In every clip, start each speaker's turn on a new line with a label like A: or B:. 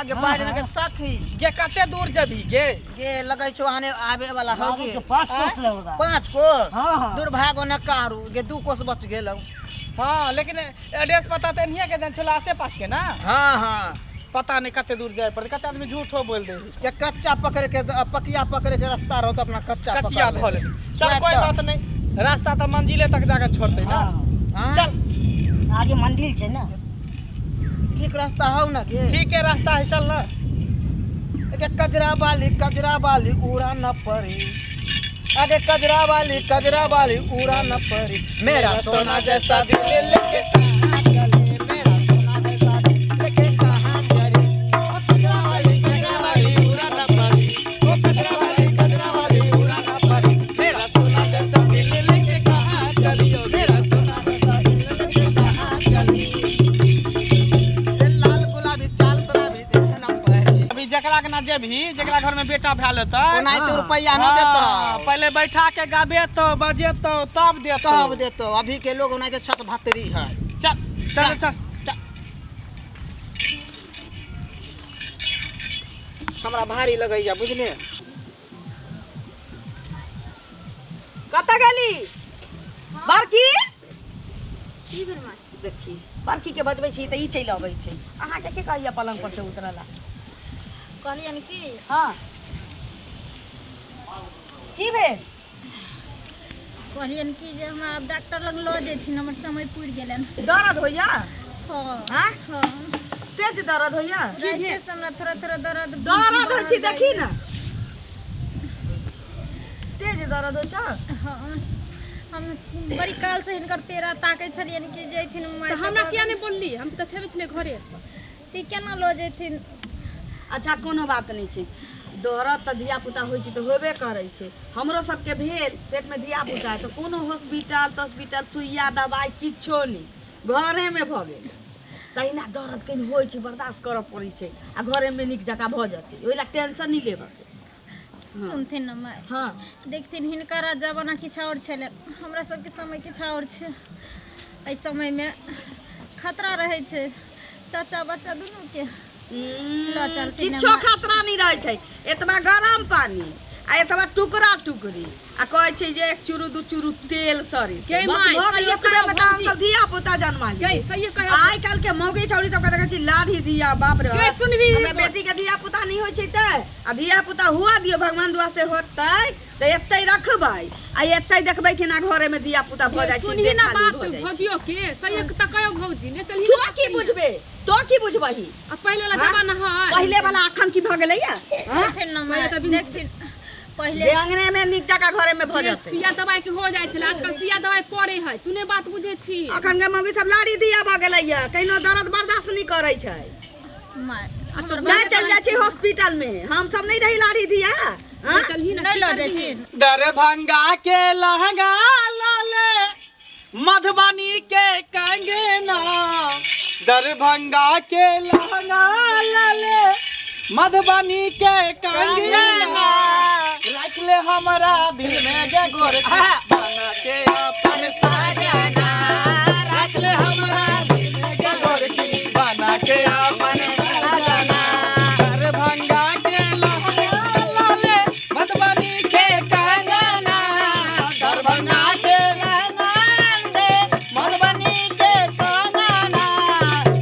A: आगे बाज ना के सखी।
B: गे कते दूर जबी गे?
A: गे लगै छौ आने आबे वाला हो गे।
C: 5 कोस लगेगा।
A: 5 कोस?
C: हाँ, हाँ।
A: दुर्भाग्य न कारू गे 2 कोस बच गेलौ।
B: हाँ, लेकिन एड्रेस पता तो नहीं के देन छला आसे पास के ना।
A: हाँ हाँ।
B: पता नहीं कते दूर जाए पड़े, कते आदमी झूठो बोल दे।
A: ये कच्चा पकड़ के पकिया पकड़ के रास्ता रहो तो अपना कच्चा
B: कच्चिया
A: पकड़
B: धो
A: ले।
B: लेली। चल कोई बात नहीं, रास्ता तो मंजिले तक जाके छोड़ते ना।
A: हाँ।
B: चल
C: आगे मंदिर छे ना।
A: ठीक रास्ता हो ना के?
B: ठीक है रास्ता है, चल ना।
A: के कजरा वाली उड़ा न पड़ी। अरे कजरा वाली उड़ा न पड़ी। मेरा सोना जैसा दिल लेके कहाँ चले, मेरा सोना जैसा दिल लेके कहाँ चले। ओ कजरा वाली उड़ा न पड़ी। ओ कजरा वाली उड़ा न पड़ी। मेरा सोना जैसा दिल लेके कहाँ चली, ओ मेरा सोना जैसा दिल लेके कहाँ चली। लाल गुलाबी चाल शराबी देखना पड़ी।
B: अभी जकरा के ना जेबही, जकरा घर में बेटा भेल होतै,
A: ओनाहिते रुपैया न देतौ।
B: पहले बैठा के गाबेतौ बजेतौ तब देतौ।
A: तब देतौ। अभी के लोग ओनाहिते छत भतरी है।
B: चल चल चल।
A: हमरा भारी लगैया बुझले।
D: कतऽ गेली बड़की? देखी बड़की के बजबै छी तऽ ई चलि अबै छै। अहाँके के कहैया पलंग पर से उतरला?
E: कहलियनि की?
D: हाँ की भेल?
E: कहलियनि की जे हमरा आब डॉक्टर लग लऽ जेथिन, हमर समय पुरि गेलनि।
D: दर्द होइया?
E: हाँ।
D: हाँ?
E: हाँ।
D: तेज दर्द होइया?
E: रातिए से हमरा थोड़ा थोड़ा दर्द
D: दर्द होइ छै, देखी ना तेज दर्द होइ छै।
E: हाँ, हम बड़ी काल से हिनकर पेड़ा ताकै छलियनि कि जैथिन माय।
F: तऽ हमरा किया नहि बोलली? हम तऽ छेबे छलियै घरे।
E: तऽ केना लऽ जेथिन?
D: अच्छा कोनो बात नहि छै, दर्द तऽ धियापुता होइ छै तऽ होबे करै छै। हमरो सबके भेल पेटमे धियापुता, तऽ कोनो हॉस्पिटल तॉस्पिटल सुइया दबाइ किछो नहि, घरेमे भऽ गेल। तहिना दर्द कनि होइ छै, बर्दाश्त करऽ पड़ै छै आ घरेमे नीक जकाँ भऽ जेतै, ओहि लए टेंशन नहि लेबऽके।
E: सुनथिन ने माय?
D: हाँ।
E: देखथिन हिनकर जमाना किछु आओर छलै, हमरा सबके समय किछु आओर छै। एहि समयमे खतरा रहै छै चाचा बच्चा दुनूके। लऽ चलथिन
D: किछो खतरा नहि रहै छै। एतबा गरम पानी आ एतबा टुकड़ा टुकड़ी आ कहै छै जे 1 चूरू 2 चूरू तेल सरी
F: गे माय, सहिए
D: एतबे
F: कहौ
D: में तऽ
F: भौजी।
D: हमसब धिया पुता जन्मा
F: गई सही कहे।
D: आइ काल्हि के मौगी छौरी सबके देखै छी लाठी धिया, बाप रे
F: गे
D: बाप।
F: सुनबी
D: हमरा बेटी के धिया पुता नहि होइ छै तऽ आ धिया पुता हुआ दियौ भगवान दुआ से होतै तऽ एतै रखबै आ एतै देखबै केना घरे में धिया पुता भऽ जाइ छै,
F: सुनही ना
D: देखाली
F: बात
D: भऽ जाइ छै।
F: भौजियो के सही तऽ कहो भौजी ले चलही
D: तू
F: ना।
D: की बुझबे? तो की बुझबही?
F: आ पहिले वाला
D: हाँ?
F: जमाना है।
D: पहिले वाला अखन की भऽ गेलैया? हाँ?
E: देखथिन ने माय,
F: पहिले तऽ
E: देखथिन पहिले
D: अंगने में नीक जकाँ घरे में भऽ जेतै।
F: सुइया दवाई के हो जाइ छलै, आजकल सुइया दवाई पड़े है। तू नहि बात बुझै छी।
D: अखन के मौगी सब लाड़ी धिया भऽ गेलैया, कहिनो दर्द बर्दाश्त नहि करै छै।
E: माय
D: नहि चलि जाइ छै हॉस्पिटल में, हम सब नहि रही लाड़ी धिया। हाँ?
F: चलही ना।
E: नहि लऽ जेथिन।
B: दरभंगा के लहंगा लाले मधुबनी के कंगना, दरभंगा के लहंगा लाले मधुबनी के कंगना, रख ले हमरा दिल में गे गोरखी बना के अपन साजना, रख ले हमरा दिल में गे गोरखी बना के अपन साजना। दरभंगा के लहंगा लाले मधुबनी के कंगना, दरभंगा के लहंगा मधुबनी के कंगना,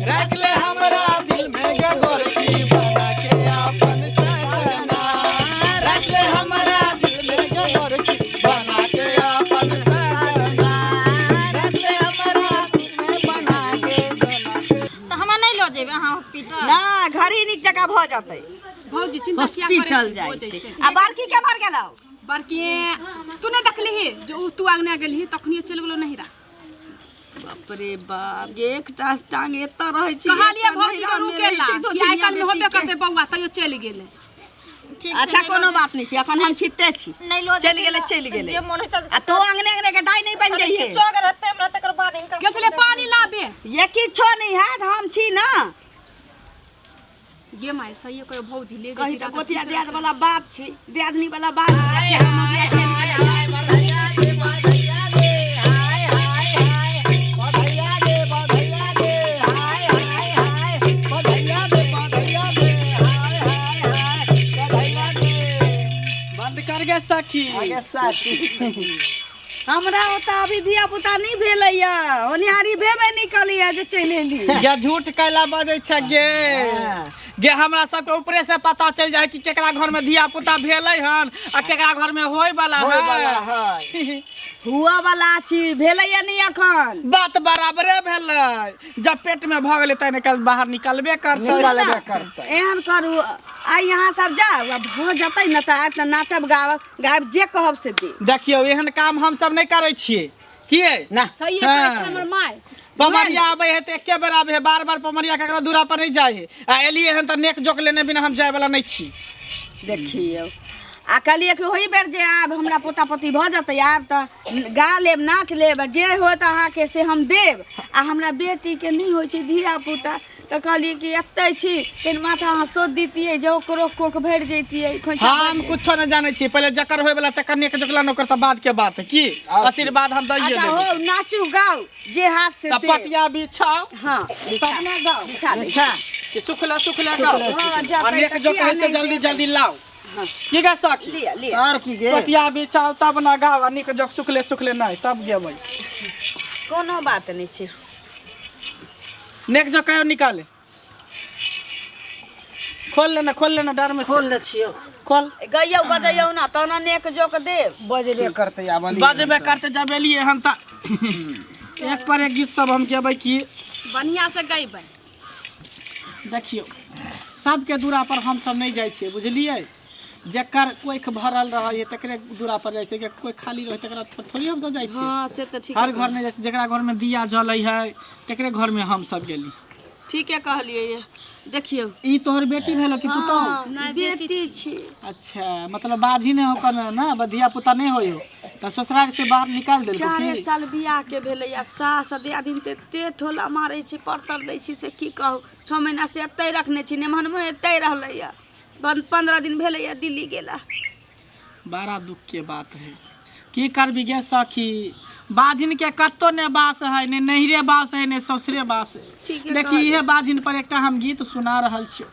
B: रख ले हमरा दिल में गे गोरखी बना के अपन साजना, रख ले हमरा दिल में गे गोरखी बना के अपन साजना, रख ले हमरा दिल में बना के बना।
E: तऽ हमरा नहि लऽ जेबै अहाँ हॉस्पिटल?
D: ना घरे नीक जकाँ भऽ जेतै।
F: भौजी चिंता किया करै
D: हॉस्पिटल
F: छी?
D: जाइ
F: हो
D: छै।
F: जैतै।
D: आ बड़की के भर गेलौ?
F: बड़की तू नहि देखलिही जे उ तू आगने गेलही तखनियो चलि गेलौ नहिरा।
D: बाप रे बाप, गे एकटा टांग एतऽ रहै छै,
F: कहलियै
D: एकटा
F: भौजी के
D: नैहरा मे रहै
F: रुकेला
D: छै,
F: कि आइ काल्हि में होबे
D: बेटी के।
F: करतै बौआ, तैयो चलि गेलै।
E: ठीक छै,
D: अच्छा
E: नहि
D: कोनो
E: लऽ
D: बात नहि छै, अखन हम छिते छी।
E: नहि लऽ
D: चलि गेलै
E: जेथिन
D: चलि गेलै।
E: जे मोन होइ छै।
D: आ तो अंगने अंगने के दाइ नहि बनि जइहे।
E: किछो अगर हेतै हमरा तकर बाद हिनकर
F: गेल छलै पानी लाबे।
D: ये किछो नहि हैत, हम छी ना।
F: गे माय सही कहो भौजी ले
D: कही
F: जेती
D: तऽ गोतिया दियाद वाला बात छै, दियादनी वाला बात छै।
A: हाय हाय हाय, बधैया रे बधैया रे, हाय हाय हाय, बधैया रे बधैया रे,
B: सखी।
A: आगे साथी।
D: हमरा ओतऽ अभी धिया पुता नहि भेलैया, होनिहारी भेबे नहि कलैया जे चलि एली।
B: गे झूठ कैला बजै छै गे। गे हमरा सबके ऊपरे से पता चलि जाय कि केकरा घर में धिया पुता भेलै हन आ केकरा घर में होय वाला
A: होय वाला
B: है।
A: है।
D: हुआ वाला छी, भेलैया नहि अखन।
B: बात बराबरे भेलै, जब पेट में भऽ गेलै तै निकल बाहर निकलबे करतै।
A: निकलबे करतै।
D: एहन करू, आइ यहाँ सब जाउ आ भऽ जेतै ने तऽ आबि तऽ नाचब गाबब गायब, जे कहब से देब।
B: देखियौ एहन काम हमसब नहि करै छियै किए
A: ना।
F: सही
B: हाँ।
F: कहै छै हमर माय।
B: पमरिया आबै है तऽ एके बेर आबै है, बार बार पमरिया ककरो दूरा पर नहि जाइ है। आ एलियै हन तऽ नेक जोक लेने बिना हम जाय वाला नहि छी।
D: देखियौ आ कहलियै कि ओही बेर जे आब हमरा पोता पोती भऽ जेतै, आब तऽ गा लेब नाच लेब, जे होत अहाँके से हम देब। आ हमरा बेटीके नहि होइ छै धिया पुता, तऽ कहलियै कि एतै छी कनि माथा अहाँ सोध दितियै जे ओकरो कोख भरि जैतियै, खोइछा भरि
B: हम
D: जैतियै।
B: कुछो नहि जानै छी, पहिले जकर होय वाला तकर नेक जोकला, ओकर तऽ बाद के बात है की आशीर्वाद हम दैये
D: अच्छा
B: देबै।
D: हो, नाचू गाउ जे हाथ से
B: तऽ
D: दे।
B: पटिया बिछाउ।
D: हाँ
B: तब ने गाउ।
D: बिछा दै।
B: कि सुखला सुखला गाउ।
D: हाँ,
B: आ
D: जतै
B: नेक
D: तऽ
B: जोक
D: किया
B: है से
D: नहि
B: जल्दी
D: देबै?
B: जल्दी लाउ। की गा सखी?
D: लिअ लिअ।
A: और की गे?
B: पटिया बिछाउ तब ना गाउ, आ नीक जोक सुखले सुखले नहि तब गेबै।
D: कोनो बात नहि छै।
B: नेक जोक कहियो निकाले, खोल लेना, खोल लेना डर में।
A: खोल ले छियौ।
B: खोल।
D: गैयौ बजैयौ ना तहन नेक जोक देब।
A: बजबे करतै आब अली।
B: बजबे करते जब एलियै हम तऽ एक पर एक गीत सब हम गेबै की।
F: बढ़िया से गैबै।
B: देखियौ सबके दूरा पर हमसब नहि जाइ छियै, बुझलियै? जकर कोख भरल रहै है तकरे दूरा पर जाइ छियै, कोइ खाली रहै तकरा पर थोड़ी हमसब जाइ छियै।
D: हाँ से तऽ ठीक।
B: हर घर नहि जाइ छियै, जकरा घरमे दिया जलै है तकरे घरमे हमसब गेली।
D: ठीके कहलियै ये। देखियौ
B: ई तोहर बेटी भेलो कि पुतोहु?
D: हाँ, बेटी छी।
B: अच्छा मतलब बाजी नहि हो ना, धिया पुता नहि होइ हो तऽ ससुराल से बाहर निकालि देलको
D: 4
B: की?
D: साल बियाह के भेलैया, सास दियादिन ते एते ठोला मारै छै, परतर दै छै से की कहू। 6 महीना से एतै रखने छी, नेमहनमो एतै रहलैया, 15 दिन भेलैया दिल्ली गेला।
B: बड़ा दुख के बात है, की करबी गे सखी, बाजिन के कत्तो ने बास है, ने नैहरे बास है ने ससुरे बास है।
D: ठीके
B: देखी इहे बाजिन पर एकटा हम गीत सुना रहल छियौ।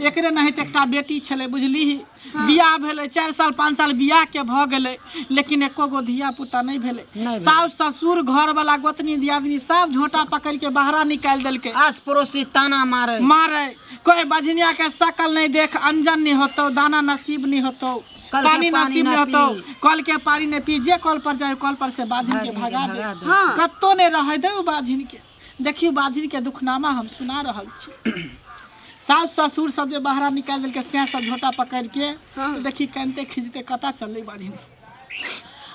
B: एकरे नहीं तऽ एकटा बेटी छलै, बुझलीही? बियाह भेलै 4 साल 5 साल बियाह के भऽ गेलै, लेकिन एको गो धिया पुता नहि भेलै। सास ससुर घर वाला गोतनी दियादनी सब झोटा पकड़ के बाहरा निकालि देलकै।
A: आस पड़ोसी ताना मारे
B: मारे, कोई बजनिया के शकल नहीं देख अंजन नहीं होतो, दाना नसीब नहीं होतो,
A: कल के
B: पानी
A: पानी
B: नसीब
A: ना
B: नहीं होतो,
A: पी।
B: कल के पानी नहीं पी, जे कल पर जाए कल पर से बाजिन के भगा दे।
D: हाँ।
B: कत्तो नहीं रहे दे उ बाजिन के। देखियो बाजिन के दुखनामा हम सुना रहल छी। सास ससुर सब जे बाहरा निकालि देलकै सएह सब झोटा पकड़ के।
D: हाँ।
B: तो देखी कनते खींचते कता चललै बाजिन।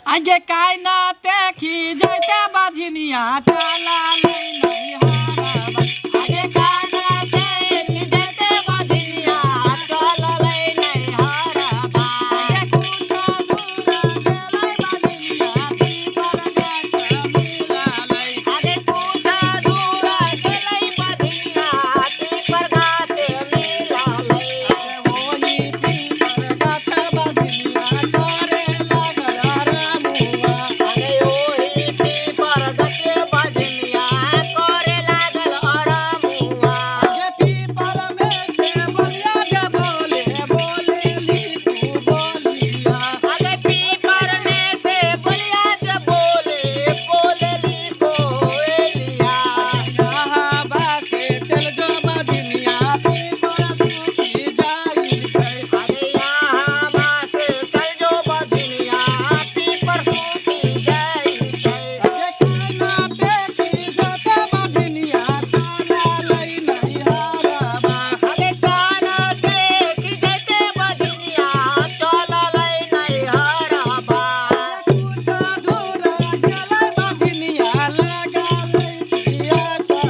B: आगे काय ना ते खींचते बाजिनिया चला लै नैहरवा। आगे काय ना ते खींचते बाजिनिया चला लै नैहरवा। आगे कुछो दूरा गेलै बाजिनिया पीपर गाछ मिललै।
C: आगे पूजा दूरा गेलै बधिया पीपर गाछ मिललै।
B: ओही पीपर गाछ बाजिनिया करे लागल रामुआ।
C: अरे ओही पीपर गाछ बधिया करे लागल अरमुआ।
B: आगे पीपर में से बोलिया जे बोले बोले लीतू बोलिया।
C: अरे पीपर में से बोलिया जे बोले बोले ली कोयलिया।
B: यहाँ बासे चल जो बाजिनिया पीपर सूखी जाई छै।
C: अरे यहाँ बासे चल जो बधिया पीपर सूखी जाई छै।
B: आगे काना पे खींचते बाजिनिया चला लै नैहरवा।
C: अरे काना से खिजते बधिया चललै नैहरबा।
B: कुछो दूरा गेलै बाजिनिया लगलै पियासवा।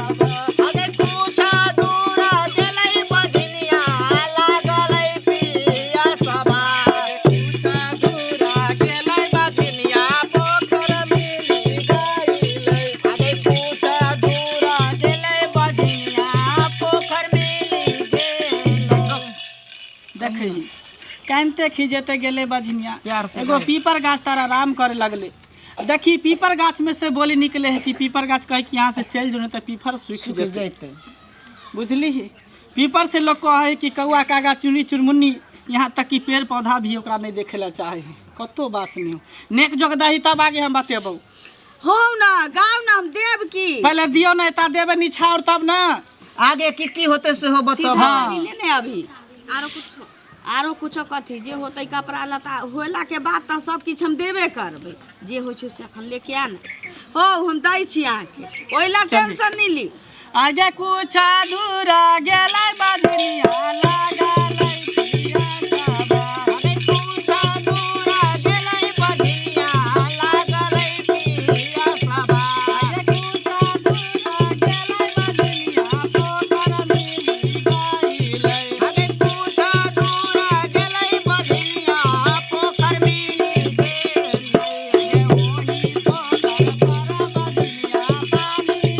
C: अरे कुछा दूरा गेलै बधिया लागलै पियासबा।
B: कुछो दूरा गेलै बाजिनिया पोखर मिली गइलै।
C: अरे कुछा दूरा गेलै बधिया पोखर मिली गेलै।
B: देखही कानिते खींचते गेलै बजनिया,
A: प्यार से
B: एगो पीपर गाछ तारा आराम करे लगले। देखी पीपर गाछ में से बोली निकले है कि पीपर गाछ कहे कि यहाँ से चलि जो नहीं तो पीपर सूख जेतै।
A: जैते।
B: बुझली? पीपर से लोग कहे कि कौआ कागा चुनी चुनमुन्नी, यहाँ तक कि पेड़ पौधा भी ओकरा नहीं देखे ला चाहे है। कतो बास नहीं हो। नेक जोग दही तब आगे हम बतेबौ।
D: हो ना गाँव ना हम देब की।
B: पहले दियो ना ता देबे निछाउर तब ना
A: आगे की की होते से हो बताओ।
D: सीधा ने ने अभी आरो कुछो आरो कुछो कथी जे होतै कपड़ा लत्ता होला के बाद तऽ सब किछु हम देबे करबै, जे होइ छै से अखन लेके आ ने। हो हम दै छी अहाँके, ओहि ला टेंशन नहि ली।
B: आगे कुछ अधूरा गेलै बजनिया लागलै पिया साबा।
C: आगे कुछ अधूरा गेलै बजनिया लागलै पिया साबा।
B: आगे कुछ अधूरा गेलै बजनिया पोखर मिली गइलै।
C: आगे कुछ अधूरा गेलै बजनिया पोखर मिली गेलै।
B: आगे ओही पोखर पर बजनिया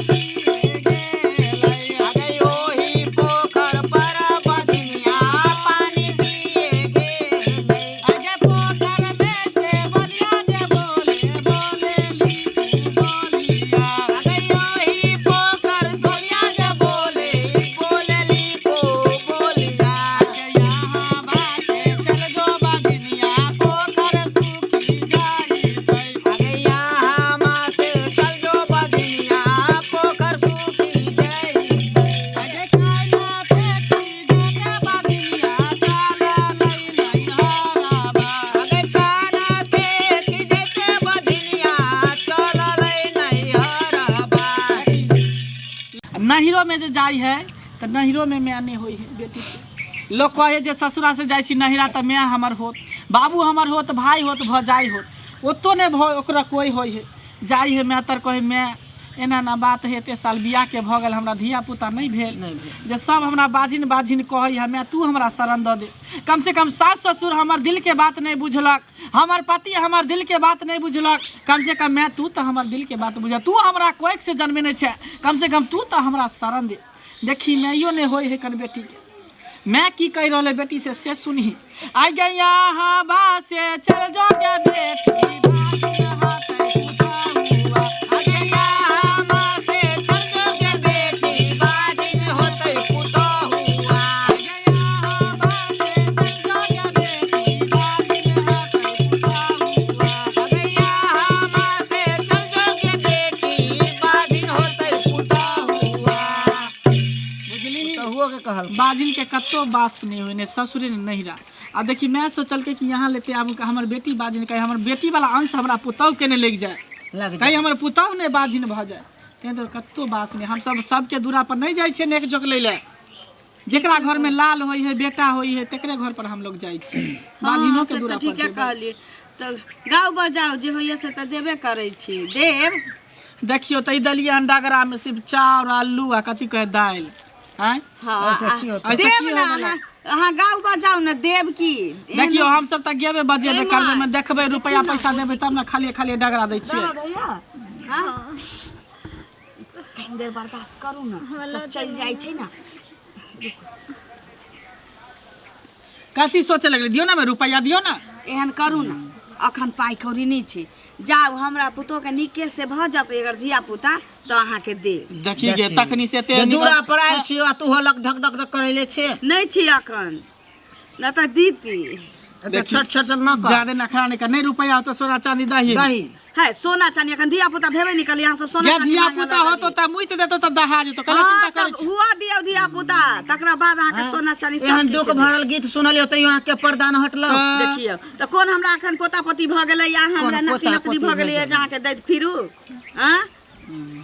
B: पानी पिए गेलै।
C: आगे ओही पोखर पर बजनिया पानी पिए गेलै।
B: आगे पोखर में से बलिया जे बोले बोले लीकू बोलिया।
C: आगे ओही पोखर सोनिया जे बोले बोले लीको बोलिया।
B: आगे यहाँ बाटे चल जो बजनिया पोखर सूखी जाइतै।
C: आगे यहाँ मासे चल जो बजनिया पोखर सूखी जाइतै।
B: आगे काना फेंकी जेते बजनिया चललै नैहरबा।
C: आगे काना फेंकी जेते बजनिया चललै नैहरबा।
B: नहिरो में जे जाइ है तऽ नहिरो में माय नहि होइ है बेटी के। लोग कहे जे ससुरा से जाइ छी नहिरा तऽ माय हमर होत, बाबू हमर होत, भाई होत, भौजाई होत, ओतो नहि भऽ ओकरा कोइ होइ है। जाइ है माय तर कहे माय एना एना बात है, एते साल बियाह के भऽ गेल हमरा धिया पुता नहि भेल, जे सब हमरा बाझिन बाझिन कहै है, माय तू हमरा शरण दऽ दे। कम से कम सास ससुर हमर दिल के बात नहि बुझलक, हमर पति हमर दिल के बात नहि बुझलक, कम से कम माय तू तऽ हमर दिल के बात बुझ, तू हमरा कोइक से जन्मेने छै, कम से कम तू तऽ हमरा शरण दे। देखी माइयो नहि होइ है कन बेटी के। मैं की कहि रहल है बेटी से सुनही। आ गया हवा से चल जो गे बेटी बाजिन होतै पुतहुआ।
C: आगे यहाँ मासे चल जो गे बेटी बाजिन होतै पुतहुआ।
B: आ गया हवा से चल जो गे बेटी बाजिन होतै पुतहुआ।
C: आगे यहाँ मासे चल जो गे बेटी बाजिन होतै पुतहुआ।
B: बुझली
A: तहुओ के कहल
B: बाजिन के कत्तो बास नहीं हुए, ने ससुरे ने नहिरा। आ देखी मैं सोचल के कि यहाँ लेते आबू हमर बेटी बाजिन कहीं हमर बेटी वाला अंश हमरा पुतहु के नहीं लग जाए,
A: लग
B: कहीं हमर पुतहु ने बाजिन भऽ जाए, तें तो कत्तो बास नहीं। हम सब सबके दूरा पर नहीं जाइ छियै नेक जोक लै लए, जेकरा घर में लाल होइ है बेटा होइ है तेकरे घर पर हम लोग जाइ छियै। बाजिनो
D: हाँ,
B: के
D: से
B: दूरा
D: तऽ
B: पर
D: ठीके
B: जेबै।
D: कहलियै। तऽ गाँव बजाउ जे होइए से तऽ देबे करै छी, देब।
B: देखियौ तऽ ई देलियै हन डगरा में सिर्फ चाउर आलू आ कथी कहै दालि। आँय
D: हाँ
A: ऐसे की होतै?
B: ऐसे
D: देब
B: की
D: ना
B: होबे?
D: अहाँ, अहाँ गाँव बजाउ ने देब की।
B: देखियौ हम सब तऽ गेबे बजेबे करबै में देखबै रुपया पैसा देबै तब ने खाली खाली डगरा दै छियै।
D: कनि देर बर्दाश्त करू ने, सब चलि जाइ छै ने।
B: कथी सोचे लगलै? दियौ ना रुपया दियौ ना।
D: एहन करू ने, अखन पाइ कौड़ी नहि छै, जाउ हमरा पुतोहके नीके से भऽ जेतै अगर धिया पुता तऽ अहाँके देब।
B: देखी गे तखनी से ते
A: दूरा पर आयल छियो आ तू हलक ढक ढक ढक करैले छे।
D: नहि छी अखन, नहि तऽ दीती।
A: एते छट छट छट न कर।
B: ज्यादा नखरा नहि कर, नहीं रुपया होतो सोना चांदी दही।
A: दही
D: है सोना चानी अखन धिया पुता भेबे नहि करै, अहाँ सब सोना
B: या
D: चानी
B: धिया
D: मांगऽ
B: पुता
D: लगलियै।
B: होतो तऽ मुइत देतो तऽ दहा जेतो, कला
D: हाँ,
B: चिंता करै
D: तब
B: छी।
D: हुआ दियौ धिया पुता तकरा बाद अहाँके सोना चानी सब
A: एहन
D: किछु
A: दुख
D: देब।
A: भरल गीत सुनलियो तैयो अहाँ के पर्दा न हटलो।
D: देखियौ तऽ कोन हमरा अखन पोता पोती भऽ गेलै या हमरा
A: कोन
D: नाती
A: पोता
D: नतनी
A: पोती
D: भऽ गेलै
A: भऽ
D: जे अहाँके दैत फिरू। आँ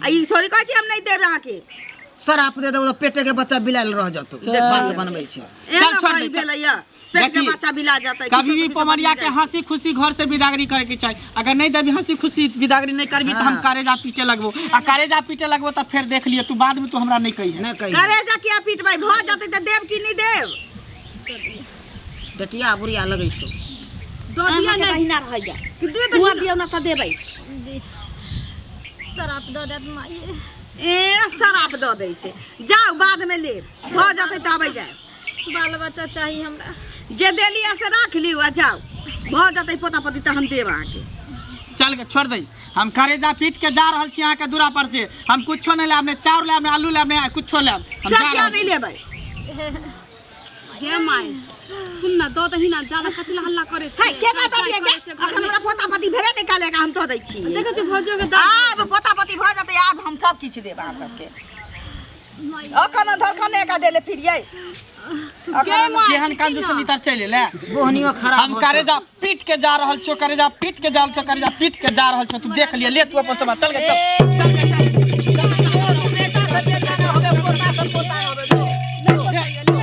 D: आ ई थोड़ी कहै छी हम नहि देब अहाँके।
A: शराप दे देबो तऽ पेटे के बच्चा बिलायल रह जतो, बात बनबै छै।
D: एहन
B: छोड़
D: कही
B: दे, चल।
D: भेलैया पेट के
B: देखी,
D: बच्चा बिला जेतै।
B: कभी भी पमरिया के हंसी खुशी घर से बिदागरी करे के चाही। अगर नहीं देबी हंसी खुशी बिदागरी नहीं करबी तऽ हम करेजा पीटे लगबो, आ करेजा पीटे लगबो तऽ फेर देख लियो तू बाद में तू हमरा नहीं कहिहे।
A: नहि कही
D: करेजा किया पीटबै, भऽ जेतै तऽ देब कि नहि देब?
A: बेटिया बुढ़िया लगै छौ।
F: दऽ दिअ
D: अहाँके
F: ने
D: दहिना रहैया
F: कि दे दही
D: हुआ
F: ने।
D: दियौ ने तऽ देबै।
E: दी शराब दऽ देत माई।
D: ए शराप दऽ दै छै, जाउ बादमे लेब, भऽ जेतै तऽ अबै जायब।
E: बाल बच्चा चाही हमरा।
D: जे देलियै से राख लियौ आ जाउ, भऽ जेतै पोता पोती तऽ हम देब अहाँके।
B: चल के छोड़ दे, हम करेजा पीट के जा रहल छी अहाँके दूरा पर से। हम कुछो नहीं लेब, ने चाउर लेब, ने आलू लेब, ने कुछो लेब। हम
D: से
B: जा
D: किया
B: रहल
D: नहि
B: छी।
D: लेबै?
F: गे माय सुन ना दऽ दही ना ज्यादा कथी ला हल्ला करे
D: है केना दऽ दियै गे? अखन हमरा पोता पोती भेबे नहि काले हम दऽ दै छी
F: देखै छी भौजो के दऽ
D: आब पोता पोती भऽ जेतै आब हम सब किछु देब अहाँ सबके अखन धरखन एका देले फिरियै
F: गे माय
B: केहन कंजूस नितर चलि एलै
C: बोहनियो खराब
B: हम करेजा पीट के जा रहल छो, करेजा पीट के जा रहल छो, करेजा पीट के जा रहल छो। तू देख लिया, ले तू अपन सामान, चल गे चल।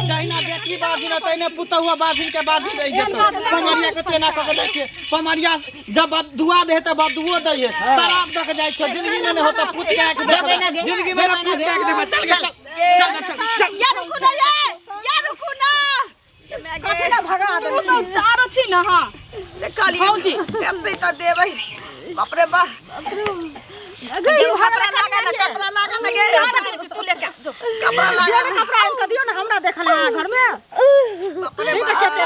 B: जहिना बेटी बाजिन तहिने पुतहुआ बाजिन के बाजिन रहि जेतौ। पमरिया के तेना कऽ के दै छियै, पमरिया जब बदुआ दे तऽ बदुओ दै है, शराब दऽ के जाइ छौ। जिंदगी में नहि होतौ पुत के आँखि देखबै, जिंदगी में नहि पुत के आँखि देखबै। चल गे चल, चल गे चल, चल।
D: या रुकू ना ये, या रुकू ना। कथी ला भगा
F: तू तऽ तारो छी ना। हां
D: कहलियै
F: भौजी।
D: एते तऽ देबै। बाप रे बा, कपड़ा लागा ना, कपड़ा लागा ना गे,
F: तू लेके आ, जो।
D: कपड़ा लागा ना,
G: कपड़ा आनि कऽ दियौ ने, हमरा देखल अहाँ घरमे नहीं तऽ केते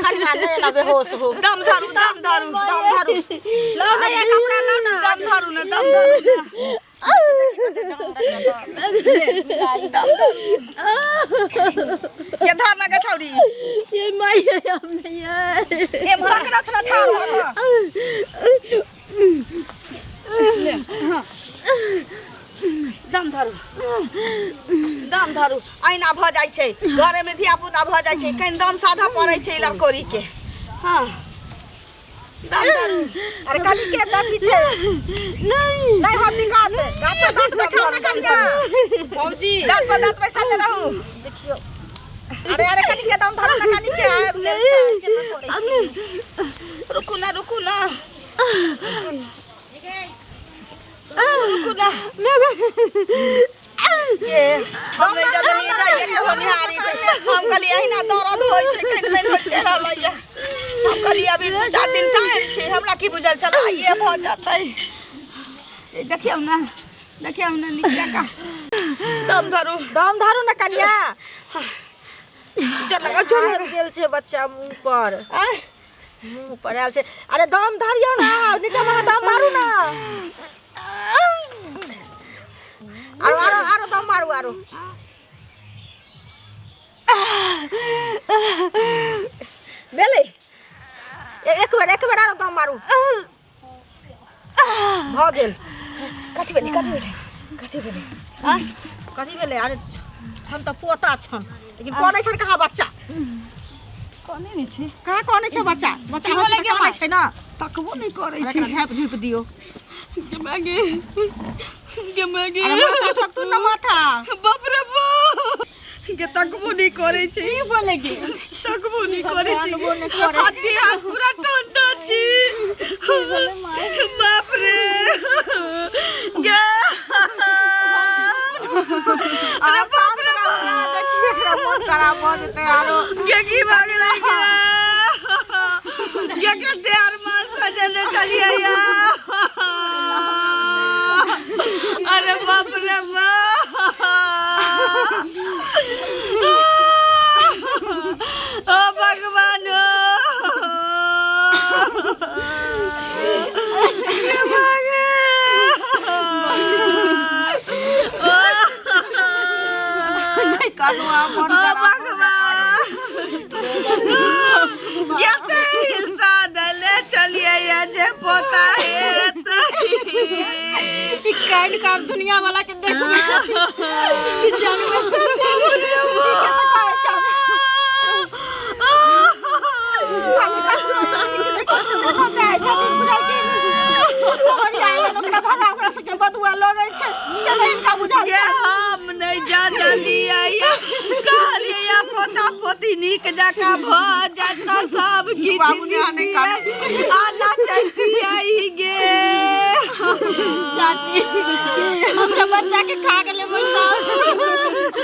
G: कनिया नहि एना बेहोश हो।
D: दम धरू, दम धरू, दम धरू।
G: लाउ ने ये कपड़ा, लाउ ने।
D: दम धरू ना, दम धरू ना। ये धर ना गे छौरी।
E: ये माई हम नहीं है।
D: ये भरा के रख ना, ठाड़ रख। दम धरू, दम धरू। अहिना भऽ जाइ छै घरेमे, धियापुता भऽ जाइ छै, कनि दम साधा पड़ै छै लड़कोरी के। हँ, दम धरू।
G: अरे कनि के दथी छै?
E: नहीं
G: नहि होत निकाल, दाँत पर दाँत बैठाउ ने कनिया।
F: भौजी,
D: दाँत पर दाँत बैसा ले रहू।
G: देखियौ, अरे अरे, कनि के दम धरू ने, कनि के आबि गेल छै, केना करै छी?
D: रुकू ना, रुकू ना, रुकू ना। ये हम नहि जनलियै जाइए के होनिहारी छै। हम कहलियै अहिना दर्द होइ छै, कनि मनि होइते रहलैए। हम कहलियै अभी 2-4 दिन टाइम छै, हमरा की बुझल छल आइए भऽ जेतै। ए, देखियौ ने, देखियौ ने नीक जकाँ। दम धरू,
G: दम धरू ने कनिया।
D: चल लगा, चल।
G: आबि गेल छै बच्चा मुँह पर।
D: आँय,
G: मुँह पर आयल छै। अरे दम धरियौ ने, नीचा मे दम मारू ने। आरो आरो आरो दम मारू आरो। भेलै? एक बेर, एक बेर आरो दम मारू। भऽ गेल।
D: कथी भेलै? कथी भेलै? कथी भेलै?
G: आँय, कथी भेलै? अरे छन तऽ पोता छन, लेकिन कनै छन कहाँ बच्चा?
D: कने नहि छै।
G: कहाँ कनै छै बच्चा? बच्चा
F: की
G: होइ छै
F: भेलै
G: तऽ
F: गे
G: कनै
F: माय?
G: छै ने।
D: तकबो नहि करै
G: अरे
D: छै।
G: एकरा झाँपि झुपि दियौ।
D: गे मागे, गे मागे।
G: अरे माथा ठोकतु ने माथा।
D: बाप रे बाप, गे तकबो नहि करै छै।
F: की बोले गे?
D: तकबो नहि करै छै।
G: कानबो नहि करै छै।
D: हाथे हाथ पूरा ठंडा छी। बाप रे गे,
G: अरे बाप रे बाप, देखिए एकरा मोन खराब भऽ जेतै आरो।
D: गे की भऽ गेलै गे? गे कते अरमान सजने चलियै या। अरे बाप रे बाप, ओ भगवान, गे भागे।
G: नहि कानू आब, मोन
D: ओ
G: खराब भऽ जेतै।
D: भगवान, कते हिलसा देले चलिए या जे पोता हेतै।
G: ई कानि कऽ आब दुनिया वाला के देखबै छथिन कि जानबै छथिन कि कते कहै छन। देखऽ चाहै छथिन, बुझलखिन? बढ़िया एहन ओकरा भगा, ओकरा सबके बदुआ लगै छै से नहि हिनका बुझल
D: गे
G: छै।
D: हम नहि जानलियै या, कहलियै या पोता पोती नीक जकाँ भऽ जायत तऽ सब किछु
G: बाबू ने आने
D: दितियै, आना चलितियै गे।
E: चाची, हमरा बच्चा के खा गेलै मोर सास।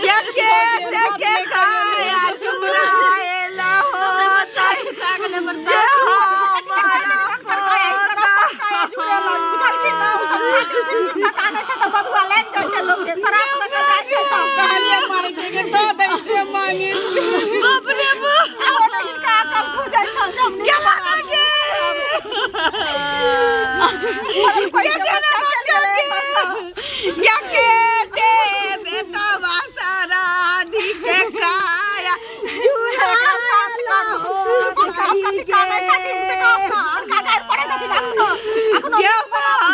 D: के के देखे खाया चुराएला हो
E: बच्चा के खा गेलै मोर
D: जे
E: सास।
D: हमारा पोता।
G: बुझलखिन ने? ओ सब छाती पीट कऽ कानै छै तऽ बदुआ लागि जाइ छै लोकके, शराब दऽ कऽ जाइ छै तऽ।
F: कहलियै माय के दऽ दै छै मांगे।
D: बाप रे बाप,
G: आब ओना हिनका अकल खुजै छनि जे हम नीक
D: गेला ना गे।
G: कोइ
D: के
G: के
D: देना
G: बच्चा
D: बच्चा
G: चलि
D: के
G: गेलै।
D: या के दे बेटा बासरा दी के काया जुरा।
G: कथी कानै छथिन से कहब ने, हुनका गारि पड़ै छथिन अखनो। अखनो
D: गे माँ।